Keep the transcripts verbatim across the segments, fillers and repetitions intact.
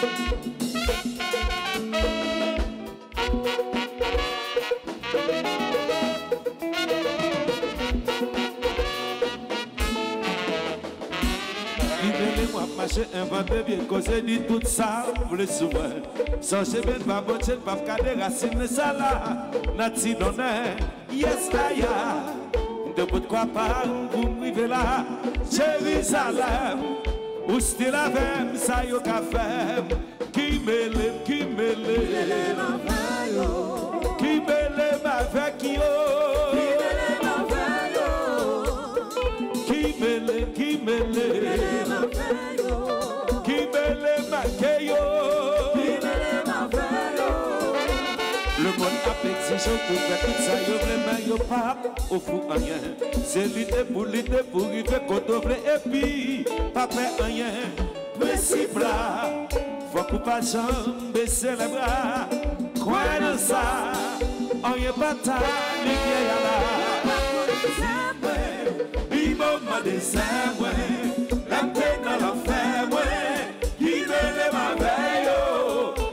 Li rele m, w ap mache envante vye koze, di tout sa w vle sou mwen. Sonje byen, pa botje, pa gade rasin sa la, nati donnen. Yes, aya. M te pot kwa pa m pou m rive la. Jerizalèm, ou still avè m, sa yo ka fè m. Ki mele m, ki mele m. Ki mele m avè yo. Ki mele m avè yo. Ki mele, ki mele. Ki mele m avè yo. Ki mele m avè yo. Ki mele m avè yo. Lemonn ap egzije w pou fè tout sa yo vle, men yo p ap ofri w anyen. Se lite pou lite pou rive kote w vle, epi pa pè anyen. Prensip la, fòk ou pa janm bese lè bra. Kwè nan sa, anyen pa ta limyè a la. Li moman dezè mwen, lè m te nan lanfè mwen, ki mele m avè yo.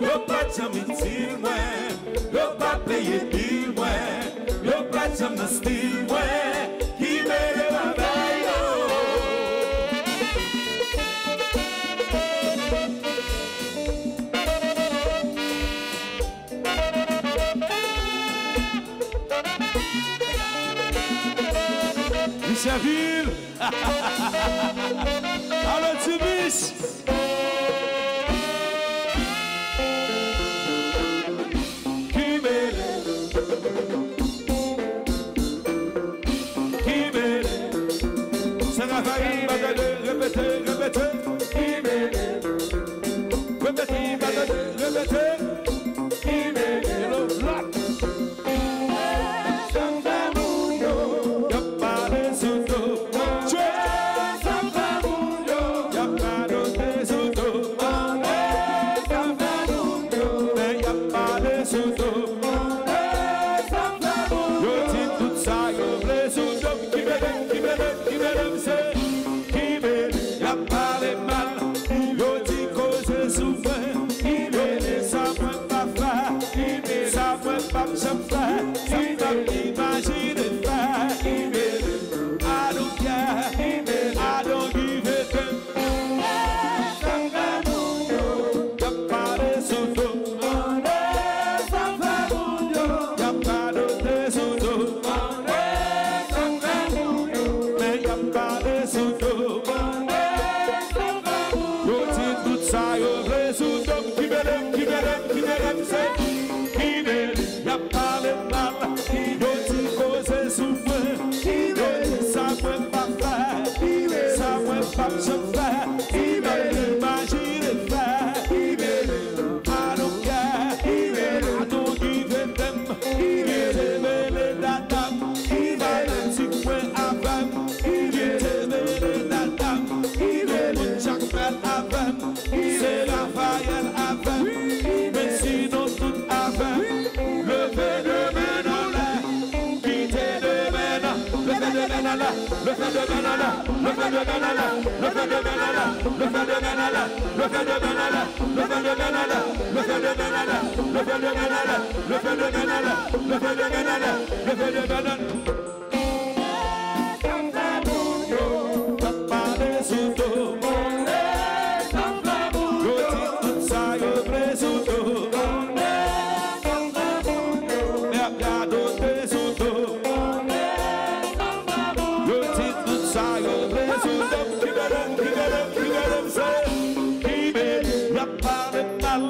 Yo pa t janm itil mwen, yo pa peye bil mwen, yo pa t janm nan stil mwen, ki mele m avè yo. Michèvil! Alo, Tibis! Ki mele, ki mele. Sa ka fè yon batay de repete, repete. Ki mele. Repete, batay de repete. Ki mele. Hello, Black. Sa k fè moun yo. Y ap pale sou do. Sa k fè moun yo. Y ap radote sou do. Sa k fè moun yo. Men y ap pale sou do. Yo di tout sa yo vle sou do m. Ki mele m, ki mele m, ki mele m se. Ki mele, y ap pale mal. Yo di koze sou mwen. Yo di sa mwen pa fè. Sa mwen p ap janm fè. Sa m p ap imajine fè. I don't care. I don't give a damn. Y ap pale sou do m. Y ap radote sou do m. Men y ap pale sou do m. Yo di tout sa yo vle sou do m. Ki mele m, ki mele m, ki mele m se. Ki mele, y ap pale mal. Yo di koze sou mwen. Yo di sa mwen pa fè. Sa mwen p ap janm fè. Sa m p ap imajine fè. I don't care. I don't give a damn. Ki te mele dada m. Fanatik mwen avè m. Ki te mele dada m. Tout moun Jakmèl avè m. Se Rafayèl avè m. Men sinon tout avè m. Leve de men anlè. Kite de men nan. Leve de men anlè. Leve de men anlè. Leve de men anlè. Leve de men anlè. Leve de men anlè. Leve de men anlè. Leve de men anlè. Leve de men anlè. Leve de men anlè. Leve de men anlè. Leve de men anlè. Leve de men anlè. Leve de men anlè. Yo pale sou do m. Yo di tout sa yo vle sou do m. Y ap radote sou do m. Yo di tout sa yo vle sou do m. Ki mele m, ki mele m, ki mele m se. Ki mele, y ap pale mal.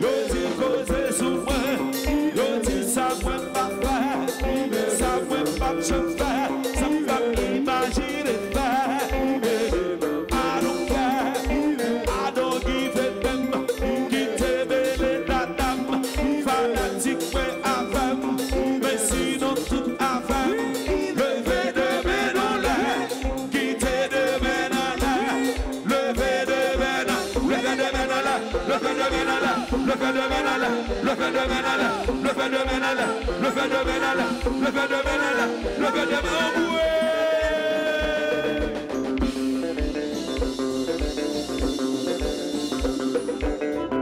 Yo di koze sou mwen. Yo di sa mwen p ap fè. Sa mwen p ap janm fè. Sa m p ap imajine fè. I don't care. I don't give a damn. Kite mele dada m. Fanatik mwen avè m. Men sinon tout avè m. Leve de men anlè. Kite de men anlè. Leve de men anlè. Leve de men anlè. Leve de men anlè. Leve de men anlè. Leve de men anlè. Leve de men anlè. Leve de men anlè. Leve de men anlè. Leve de men anlè. Anmwey!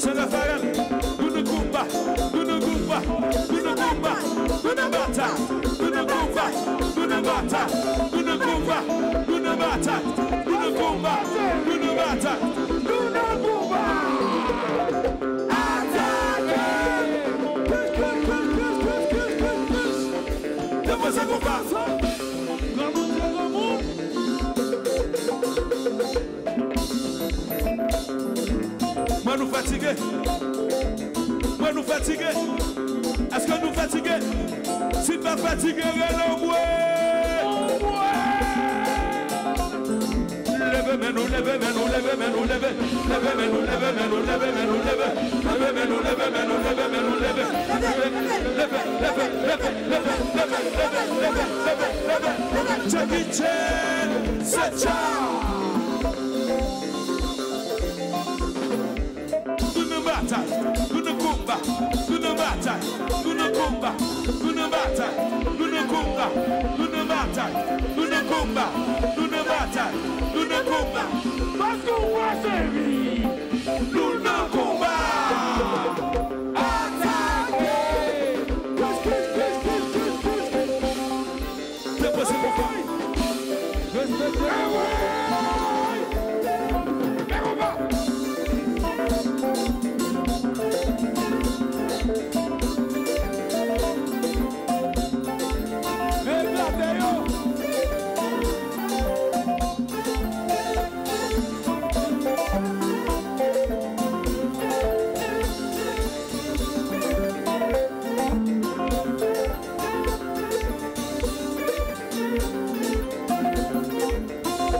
San Rafael, nou nan konba, nou nan konba, nou nan konba, nou nan batay, nou nan konba, nou nan batay, nou nan konba, nou nan batay, nou nan konba, nou nan batay, nou nan konba. Atake! Depoze konba. Granmoun, granmoun. Mwen nou fatige. Mwen nou fatige. Èske nou fatige? Si n pa fatige, rele anmwe. Leve men nou, leve men nou, leve men nou, leve. Leve men nou, leve men nou, leve men nou, leve. Leve men nou, leve men nou, leve men nou, leve. Leve, leve, leve. Jackie Chan, se tcha! Nou nan batay, nou nan konba, nou nan batay, nou nan konba, nou nan batay, nou nan konba, nou nan batay, nou nan konba, nou nan batay, nou nan konba. Paske w pa seri. Nou nan konba! Atake! Depoze konba! Respekte konba! Eklate yo!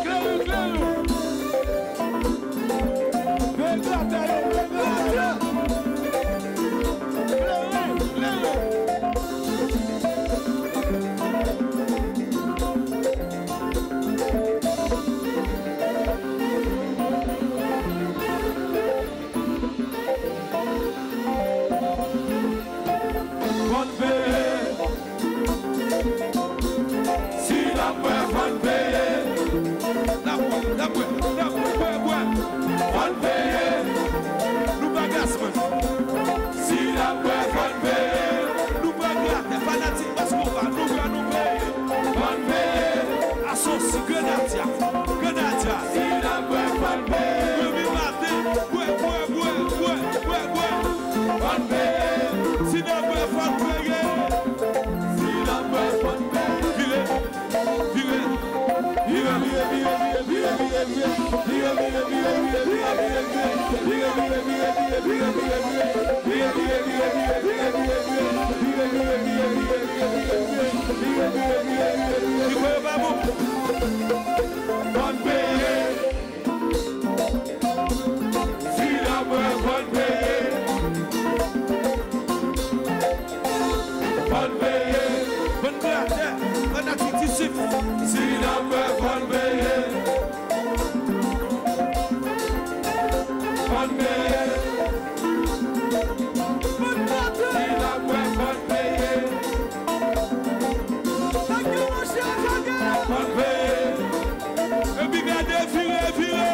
Kleren, kleren. Eklate yo, eklate yo. Kleren, kleren. Fò n veye. Si n ap bwè, fò n veye. N ap bwè, n ap bwè, n ap bwè, bwè, bwè. Fò n veye. Nou pa gasman. Si n ap bwè, fò n veye. Nou pa gratè, fanatik Bas Konba, nou bwè, nou veye. Fò n veye. Asosi, Grenadya, Grenadya. Si n ap bwè, fò n veye. Demen maten, bwè, bwè, bwè, bwè, bwè, bwè. Fò n veye. Si n ap bwè, fò n veye. Si n ap bwè, fò n veye. Vire, vire, vire, vire, vire. Mikwo yo pa bon. Fò n veye. Si n ap bwè, fò n veye. Fò n veye. Fò n veye atè, fanatik disip. Si n ap bwè, fò n veye. Fò n veye. Fò n veye. Si n ap bwè, fò n veye. Fò n veye. Epi gade, vire, vire.